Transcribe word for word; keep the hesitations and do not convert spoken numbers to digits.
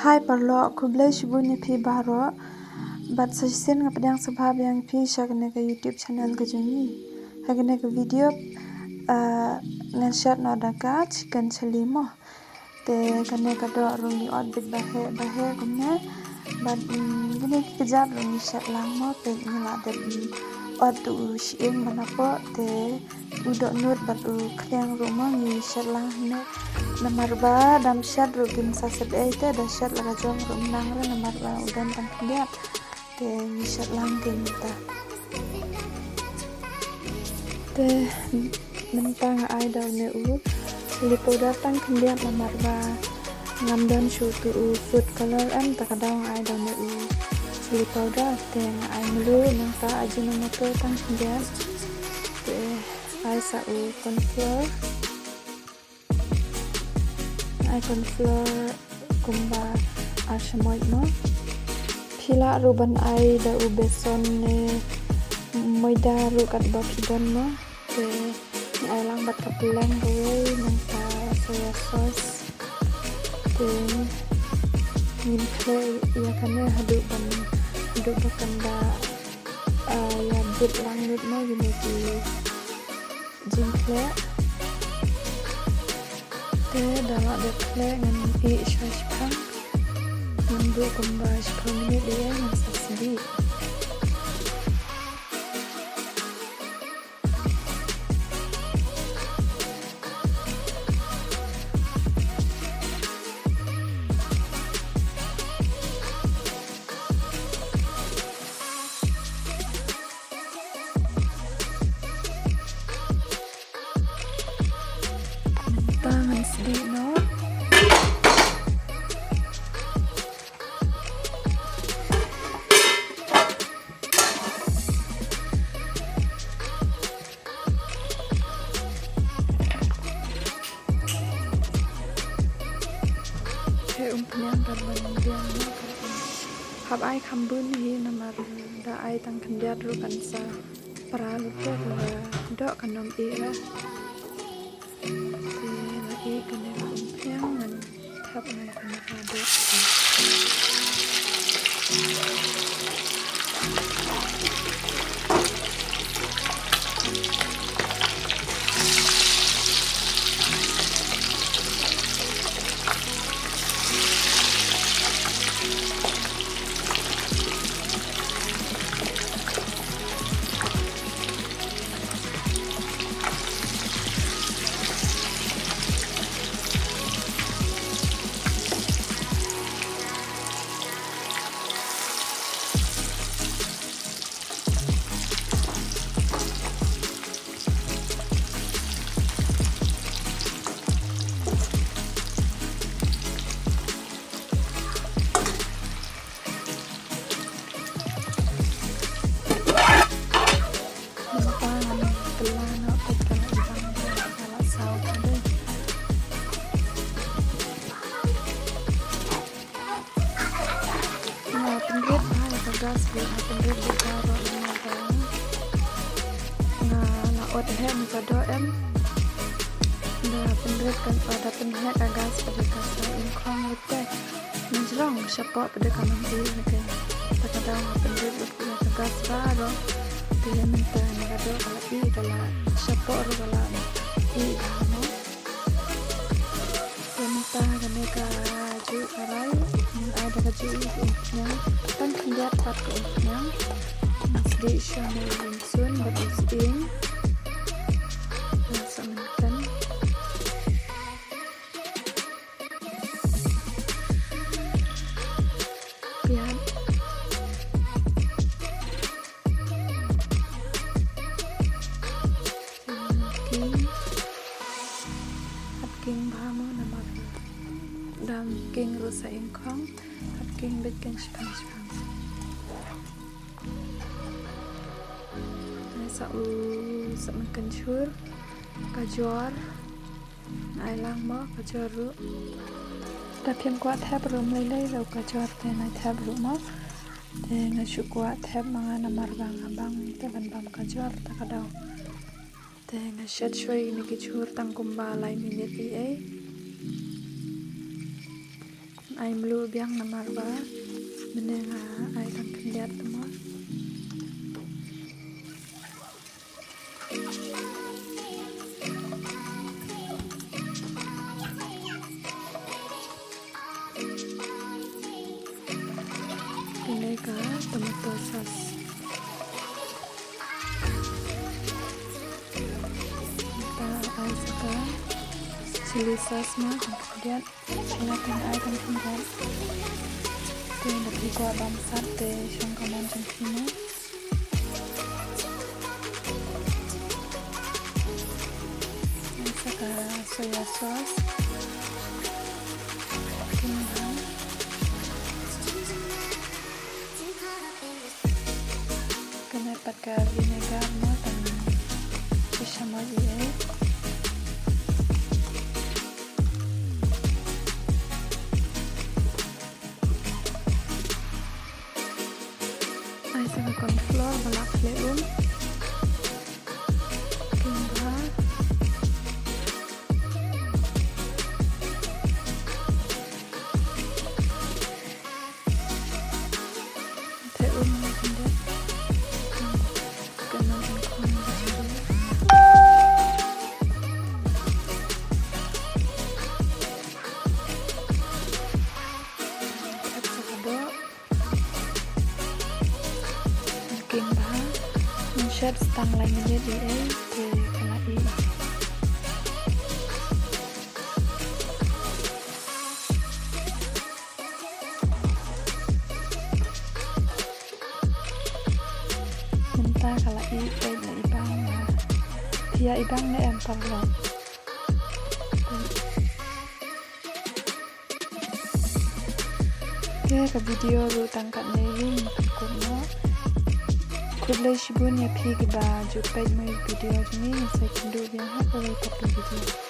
Hi paralok, khublei shibun ïa phi baroh. Bad sa shisien nga pdiang sngewbha biang ïa phi sha kane ka YouTube channel ka jong ngi. Ha kane ka video, ah, ngan shet noh da ka chicken chilli mo. Te kane ka doh ruh ngi ot bit ba heh ba heh kumne. Bad, mm, kine ki kjat ruh ngi shet lang mo, te ngi la dep, mm, ot u shyieng ba napoh, te u dohnud bad u khliang ruh mo ngi shet lang hangne. Namar ba dang shet ruh kim sa sep ei, te da shet la ka jong ruh mynta re namar ba u don tang khyndiat. Te ngi shet lang te mynta. Te mynta nga ai da une u chilli powder tang khyndiat namar ba ngam don shuh tu u food color, em, ta ka daw nga ai da une u chilli powder. Te nga ai mluh nangta Ajinomoto tang khyndiat. Te ai sa u corn flour. Ai corn flour kumba ar shamoit mo. Phi lah ruh ban ai da u beson ne maida ruh katba phi don mo. Te ngi ai lang bad ka pylleng kawei nangta soya sauce. Te ngin khleh ïa kane haduh ban, haduh ba kan da, ah, ïa bit lang lut mo kine ki jingkhleh. Te da la dep khleh ngan ih sha shipang. Ngan buh kumba shiphew minit ïa ngan sa sdieh. Mynta ngan sdieh noh. Te um pynïang kan ban biang noh. Hap ai kham bun hi namar da ai tang khyndiat ruh kan sa pra lut te ka doh kan ym ih ra. Te la ih kane ka um pynïang ngan thep ngan kane ka doh. Mynta ngan kylla noh peit ka la ibang ka la saw ka dei. Nga pynrit bha ïa ka gas, nga pynrit bha ïa ka gas. Nga la ot heh na ka doh em. Nga pynrit kan pa da pynheh ka gas pa da ka sa in khong lut te. Nga jrong shapoh pa da ka nang ri na ka. Ta ka daw nga pynrit lut ïa ka gas baroh. Te mynta na ka doh ka la ih ka la shapoh ruh ka la ih bha mo. Te mynta kane ka juh karai, ngan ai da ka juh ïa ka umphniang, tang khyndiat pat ka umphniang. Ngan sdieh shwa ne lynsun bad u sying. Ngan sa mynken. Piat. King. Hap king bha mo namar dang king ruh sa ingkhong. Hap king bit king shipang shipang. Ngan sa u sa mynken chur. Ka jor. Nga ai lang mo ka jor ruh. Da phim kwah thep ruh ym lei lei ruh ka jor te nga thep ruh mo. Te nga shu kwah thep ma nga namar ba nga bang te ban bam ka jor ta ka daw. Te nga shet shwa ïa kine ki chur tang kumba lai minit ïa ei. Nga Ai mluh biang namar ba mynne nga ai tang khyndiat mo. Kane ka tomato sauce. Te ai sa ka chili sauce mo tang khyndiat. Nga tang ai tang khyndiat. Te lada phi kwah bam sat te shong ka mon jong phi mo. Ai sa ka soya sauce. King bha. Kane pat ka vinegar mo tang, phi shem mo ïa ei. Ai sa ka corn flour ba la khleh um. King bha. Te um na khyndiat. Ka nang in khun. Thep sa ka doh. King bha. Ngin shet tang lai minit ïa ei te ka la ih. Mynta ka la ih, peit la ih bang. Ïa ih bang ne em paralok. Te ka video ruh tang katne hi, ngin pynkut noh. Khublei shibun ïa phi kiba ju peit mo ïa ka video jong ngi, ngin sa ïakynduh biang ha kawei pat ka video.